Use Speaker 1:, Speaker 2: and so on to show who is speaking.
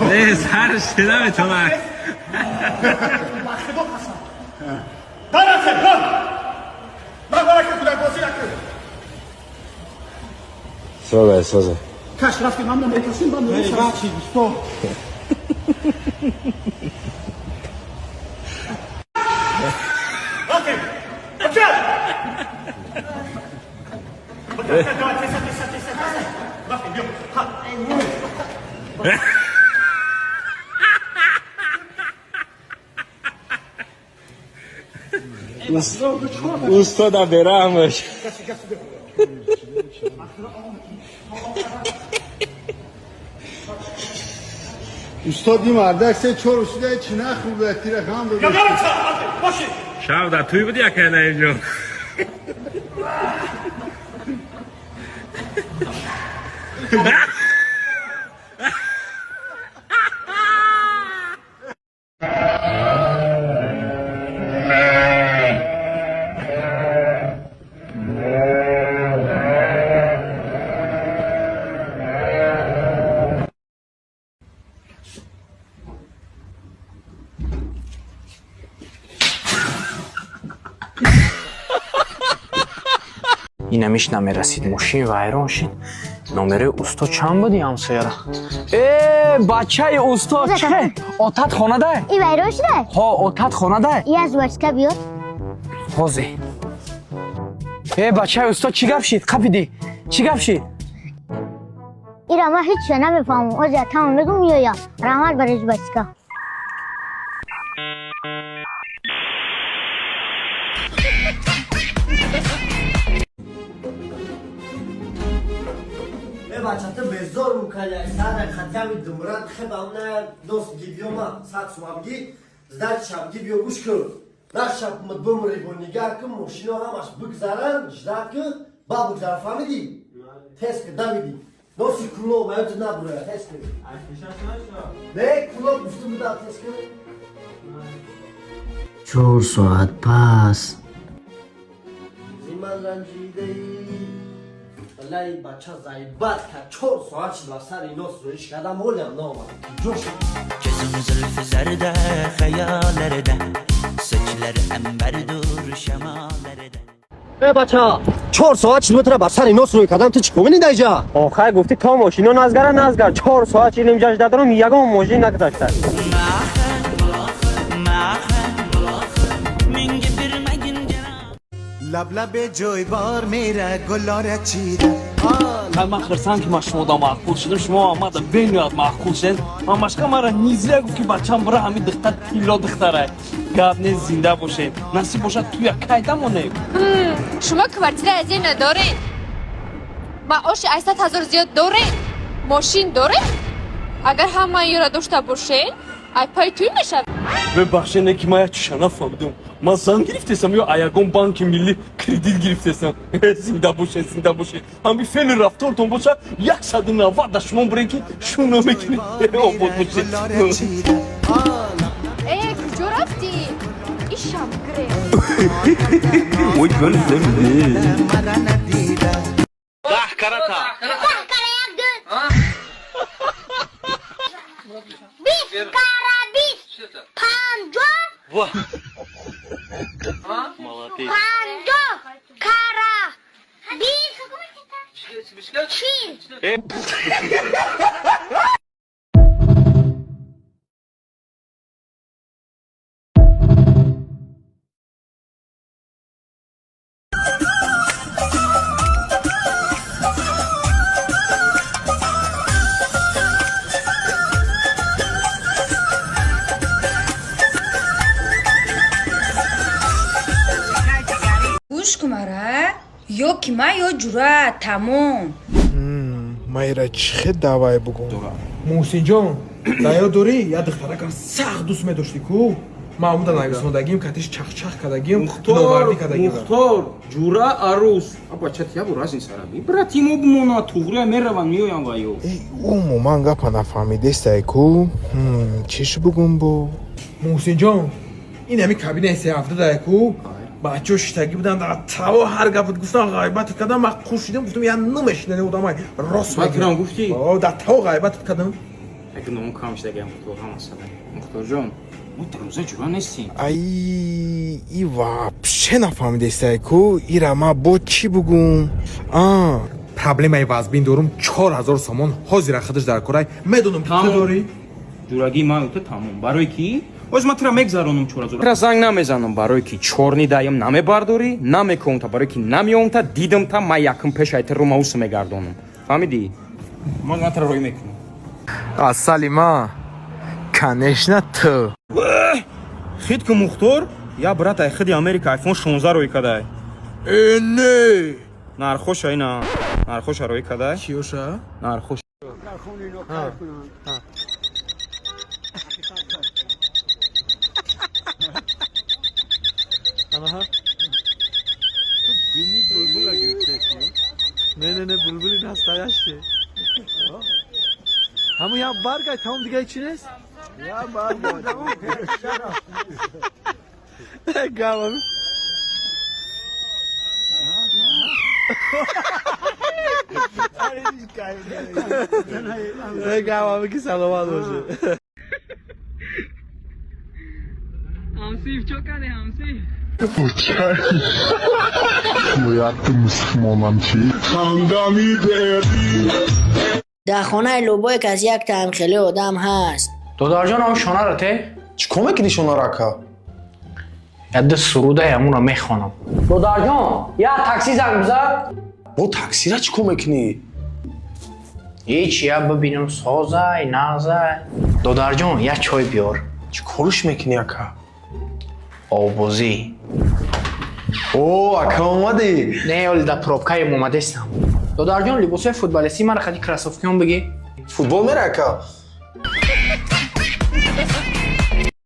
Speaker 1: Не, сар шуда метавонад. Созай, созай.
Speaker 2: Каш рафтем, ҳамна мекашем, ба мешавад.
Speaker 1: Устода бераҳм бош.
Speaker 3: Устод, ин мардак се чор шуда чи нахӯрда, тира ғам дода.
Speaker 1: Шаб дар тӯй буди, акай Наимҷон?
Speaker 4: Инамиш намерасид, мошин вайрон шид. Номерои усто чанд буди, ҳамсояра? Э, бачаи усто, чӣ отат хонадай?
Speaker 5: И вайрон шуда?
Speaker 4: Ҳо, отат хонадай.
Speaker 5: И аз вачка биёр.
Speaker 4: Ҳозе. Э, бачаи усто, чӣ гап шид? Қапидӣ, чӣ гап шид?
Speaker 5: Ира ман ҳеҷ чиз намефаҳмам. Ҳозир тамом мегум, меоям. Раҳмат барои жвачка.
Speaker 6: Бачата безор мукаля сара хатями думрат хеб амна дост гибёма сад сумабги сдать шабги биё, гӯш кун, на шаб бумри бо нигар кун, мошино ҳамаш бигзаран, ждать ку, ба бигзара, фаҳмидӣ? Тез ки давиди носи кулоб аёту набура, тез ки не кулоб гуфту буда, тез ки.
Speaker 7: 4 соат пас.
Speaker 6: Зиман ранҷидаи. Валлаи, бача заебать кард, 4 соат шид, ба сари нос рӯиш кардам, ҳолиам наомад. Ҷош.
Speaker 8: Gözüm zülfü zerde hayallerde. Saçlar emberdur şemalerde.
Speaker 6: Э, бача, 4 соат шид, бутра ба сари нос рӯй кардам, ту чӣ комини даиҷа?
Speaker 9: Охай, гуфтӣ то мошино назгара назгар, 4 соат шид, инҷа жда дорам, ягон мошин нагузашта.
Speaker 8: Menga bermagin
Speaker 3: Лаблабе ҷойбор мера гулора чида.
Speaker 10: Ман хирсанд, ки ман шумода маъқул шудам, шумо омада бениҳоят маъқул шудед. Мамашка мара низия гуфт, ки бачам бира, ҳамин духтар тилло духтара. Гап не, зинда бошед, насиб бошад, туя кайда монем.
Speaker 11: Шумо квартира аз ин надоред, маоши 800 000 зиёд доред, мошин доред. Агар ҳамаи ёро дошта бошед, ай пай тӯй мешавед.
Speaker 10: Бебахшед, не ки ман як чиша нафаҳмидам. Ман зан гирифтесам ё ягон банки миллӣ кредит гирифтесам? Зинда бошед, зинда бошед. Ҳами феъли рафтортон боша, 190 да шумо бурем, ки шу намекунед. Обод бошед.
Speaker 11: Э, куҷо рафтӣ? Ишам гире.
Speaker 10: Ой,
Speaker 3: Мара надида.
Speaker 10: 10 карата.
Speaker 5: 10 кара як, ду. 20 кара 20. 50. 50 кара 20. 40.
Speaker 11: Гӯш кун мара, ё ки ман, ё ҷура, тамом.
Speaker 12: Майра, чӣ хел давай бугум? Муҳсинҷон, да ёд дорӣ, як духтаракам сахт дӯст медоштӣ ку? Ман омуда нависондагим, катиш чахчах кардагим, номардӣ кардагим.
Speaker 13: Мухтор, ҷура арӯс. Бача тия бу разница раби. Брат, имо бимона, туғрия мераванд, меоянд ва ё.
Speaker 12: Умуман гапа нафаҳмидестай ку. Чиш бугум бо? Муҳсинҷон, ин ҳами кабинаи сеҳафта дай ку. Бачаҳо шиштагӣ буданд, дар таво ҳар гапат гуфтан, ғайбатат кардам, ман қушидам, гуфтам я намешинани одамай. Рост
Speaker 13: мегӯям. Гуфтӣ?
Speaker 12: О, дар таво ғайбатат кардам.
Speaker 13: Як ном кам шидаги Мухтор ҳама сада. Мухторҷон, мо дароза ҷура нестем.
Speaker 12: Ай, и вообще нафаҳмидестай ку, ира ма бо чӣ бугум? А, проблемаи вазбин дорум, 4000 сомон ҳозира худаш дар корай, медонам ки ту дорӣ.
Speaker 13: Ҷурагии ман ута тамом. Барои ки? Оз ман тура мегзаронам 4000. Тура занг намезанам, барои ки чорни даям намебардорӣ, намекомта, барои ки намеомта, дидамта, ман якум пеш айта ру маус мегардонам. Фаҳмидӣ? Ман тура рӯй мекунам.
Speaker 12: Асали ма, конечно, ту.
Speaker 13: Хит ку, Мухтор, я брат ай хиди Америка iPhone 16 рӯй кадай.
Speaker 12: Э, не.
Speaker 13: Нархоша ина, нархоша рӯй кадай.
Speaker 12: Чиёша?
Speaker 13: Нархош.
Speaker 3: Бини булбула гирифтеси?
Speaker 6: Не, не, не, булбули настоящий. Ҳамун як баргай, тамом, дига чӣ нест?
Speaker 3: Я баргай, тамом.
Speaker 6: Гава. Гава, ки саломат боше.
Speaker 4: Ҳамсиф, чо кардӣ, ҳамсиф?
Speaker 7: Дар хонаи лӯбое ки аз як таам хеле одам ҳаст.
Speaker 4: Додарҷон, ам шонаро те.
Speaker 14: Чӣ кор мекунӣ шонаро, ака?
Speaker 4: Ядда суруда ҳамуро мехонам. Додарҷон, я такси занг бизан.
Speaker 14: Бо таксира чӣ кор мекунӣ?
Speaker 4: Ҳеч, я бибинам созай, нағзай. Додарҷон, я чой биёр.
Speaker 14: Чӣ корш мекунӣ, ака?
Speaker 4: Обозӣ.
Speaker 14: О, ака, омадӣ?
Speaker 4: Не, оли дар пробкаем омадестам. Додарҷон, либосҳои футболистӣ мара хади кроссовкиён бигӣ.
Speaker 14: Футбол мера, ака?